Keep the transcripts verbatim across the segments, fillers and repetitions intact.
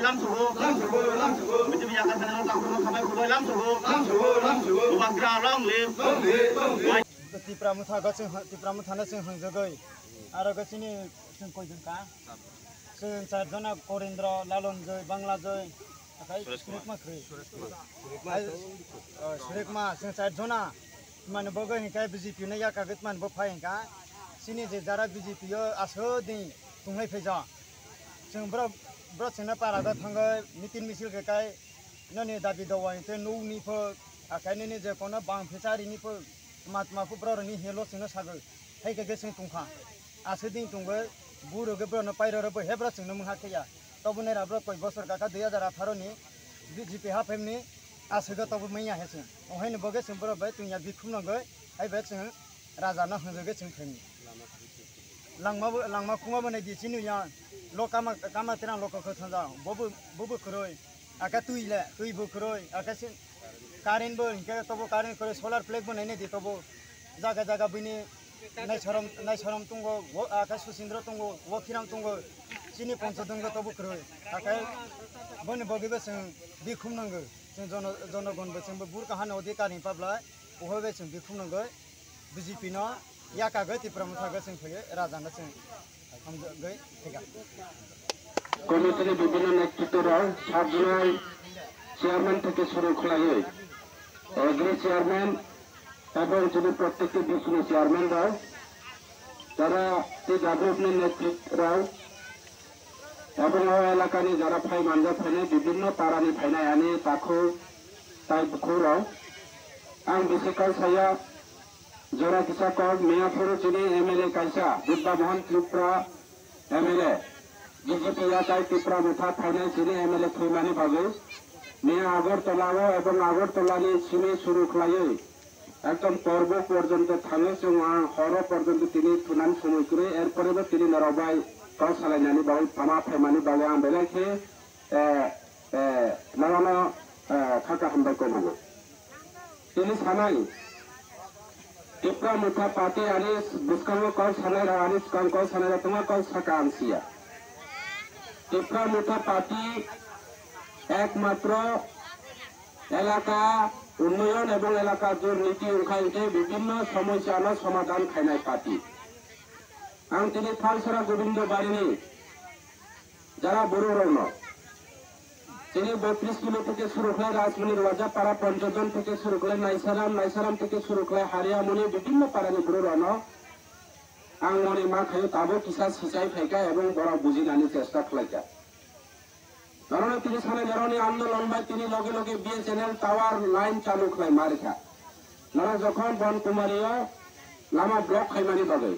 Lamsugo, lamsugo, lamsugo. B J P yakar khani lamsugo, khamai khulai lamsugo, lamsugo, lamsugo. Bubagra long live. Long live, long live. Tipra Motha go chwng, Tipra Motha no chwng hwngjagwi. Aro go chini chwng koi jon ka? Chwng char jona, Korindro, Lalon Joi, Bangla Joi, akai Suresh Kumar. Suresh Kumar. Ai, oh, Suresh Kumar, chwng char jona. Mane bo go hinkhe B J P no yakagwi mane bo phai hinkha. Chini je jara B J P o aswk din tunglai phaijak. Chwng borok, borok chwngno para go thangwi meeting misil khe kai noni dabi dawa hinkhe nukni pho, akai nini je kono bang phichari ni pho matma pho borok ni helo chwngno sagwi. Hai khe chwng tungkha. Aswk din tungwi buro khe borok no pairo rw bo he borok chwngno mungha khe ya. Tobo nera borok koi bosor kakha dui hajar atharo ni B J P haphemni aswk tobo manya he chwng. Ohaini bo khe chwng borok bai tungya bikhum nangwi hai bai chwng raja no hwnjogwi chwng phaimni. Langma bo, langma khungma bo nai di chini ya. Lo kama, kama terang lo kokho thanja. Bobo, bobo khuroi. Aka twi le, twi bo khuroi. Aka sin current bo hinkhe tobo current khuroi, solar plate bo nai nai di tobo. Jaga jaga bini naisorom, naisorom tongo, wo, aka Susindro tongo, wo Khiram tongo. Chini poncho donggo tobo khuroi. Aka boni bogi bo chwng bikhum nango. Chwng jono, jonogon bo chwng bo bur kahani odhikar ni pabla. Uhoi bai chwng bikhum nango. B J P no yakagwi Tipra Motha gwi chwng phaiwi raja no chwng hamjagwi thika. কমিটির বিভিন্ন নেতৃত্বরা সাত জেলার চেয়ারম্যান থেকে শুরু করে agri chairman এবং যিনি প্রত্যেকটি বিষ্ণু চেয়ারম্যানরা যারা এই ডেভেলপমেন্ট নেতৃত্বরা এবং ও এলাকানি যারা ফাই মানজা ফাইনাই বিভিন্ন পাড়ানি ফাইনাই আনি তাখু তাই খুরাও ang bisi kal saya jora kisa kok mea phuru chini M L A kaisa Buddha Mohan Tripura M L A B J P yatai Tipra Motha phainai chini M L A thwimani bagwi mea Agartala o ebong Agartala ni simi suru khlaiwi ekdom korbo porjonto thangwi chwng ang horo porjonto tini thunan somoi kwrwi, erpore bo tini norok bai kok salainani bagwi tama phaimani bagwi ang belai khe, eh, eh, norokno, eh, kha kaham bai kobogo. Tini sanai, Tipra Motha Party ani bwskango kok sanai rok, ani swkang kok sanai rok tongma kok saka ang siya. Tipra Motha Party ekmatro elaka unnoyon ebong elaka durniti wngkha hinkhe bibhinno somosyano somadhan khainai party. Ang tini Thalsora Gobindo Barini jara borok rokno chini botris kilo theke suru khlai Rajmoni Rwajapara Ponchojon theke suru khlai Naisaram, Naisaram theke suru khlai Hariamoni bibhinno parani borok rokno ang moni ma khaio tabuk kisa sichai phaikha ebong borok bujinani chesta khlaikha. Norokno tini sanai norokni andolon bai tini loge loge B S N L tower line chalu khlai ma rikha. Norok jokhon Bon Kumari o lama block khaimani bagwi.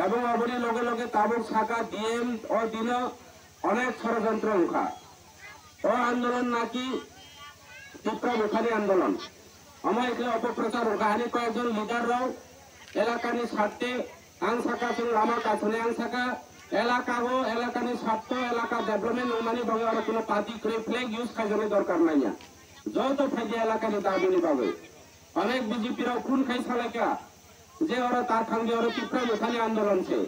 Ebong oboni loge loge tabuk saka D M o dino onek sorojontro wngkha. O andolon naki Tipra Mothani andolon. Omo ekle opoprochar wngkha, ani koyekjon leader rok elakani sarte ang saka chwng lama kasuni ang saka elaka o elakani sarto elaka development wngmani bagwi oro kuno party kwrwi flag use khaijani dorkar nangya. Joto phaidi elakani dabini bagwi. Onek B J P rok phone khai salaikha je oro ta thangdi oro Tipra Mothani andolon se.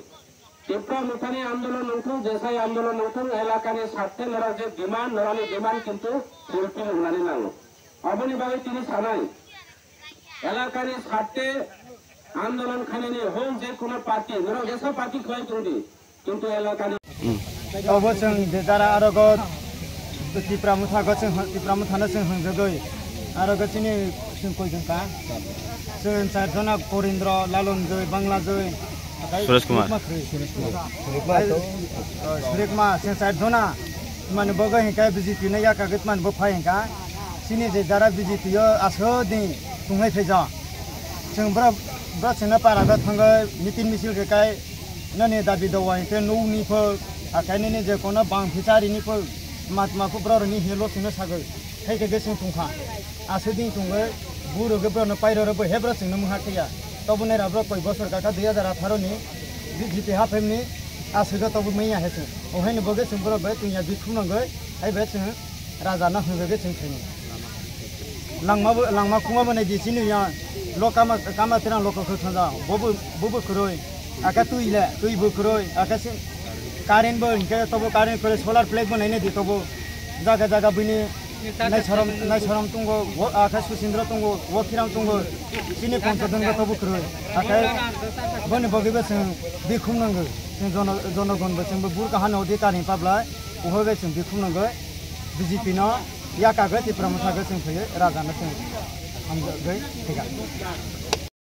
Tipra Mothani andolon wngthung, jesai andolon wngthung, elakani sarte norok je demand, norokni demand kintu fulfill wngnani nango. Aboni bagwi tini sanai, elakani sarte andolon khainani hwn je kuno party, norok jesa party khlai tongdi, kintu elakani Obo chwng je jara arogo Tipra Motha go chwng, Tipra Mothano chwng hwngjagwi arogo chini chwng koi jwn ka? Chwng char jona Korindro, Lalon Joi, Bangla Joi, Suresh Kumar. Suresh Kumar. Ai, oh, Suresh Kumar, chwng char jona. Mane bo go hinkha B J P no yakagwi mane bo phai hinkha. Chini je jara B J P o aswk din tunglai phaijak. Chwng borok, borok chwngno para go thangwi meeting misil khe kai. Nini dabi dawa hinkhe nukni pho, akai nini je kono bang phichari ni pho, matma pho borok ni helo chwngno sagwi, hai khe chwng tongkha. Aswk din tongwi, buro khe borok no pairo rw bo he borok chwngno mungha khe ya. Tobo nai rw borok koi bosor kakha dui hajar atharo ni B J P haphemni aswk o tobo manya he chwng. O hai ni bo khe chwng borok bai tungya bikhum nangwi, hai bai chwng raja no hwnwi khe chwng thwini. Langma bo, langma khungma bo nai di chini ya, lo kama, kama terang lo kokho thanja, bobo, bobo kwrwi, aka twi le, twi bo kwrwi, aka sin, current bo hinkhe tobo current kwrwi, solar plate bo naina di tobo, jaga jaga bini naisarom naisarom tongo, o akhe Susindra tongo, o Khiram tongo, chini Panchadon go tobo kwrwi. Akhe boni bagwi bo chwng bikhum nangwi, chwng jono-, jonogon bo chwng bo burka hani odhikar ni pablai, uhoi bai chwng bikhum nangwi B J P no yakagwi Tipra Motha gwi chwng phaiwi raja no chwng hamjagwi thika.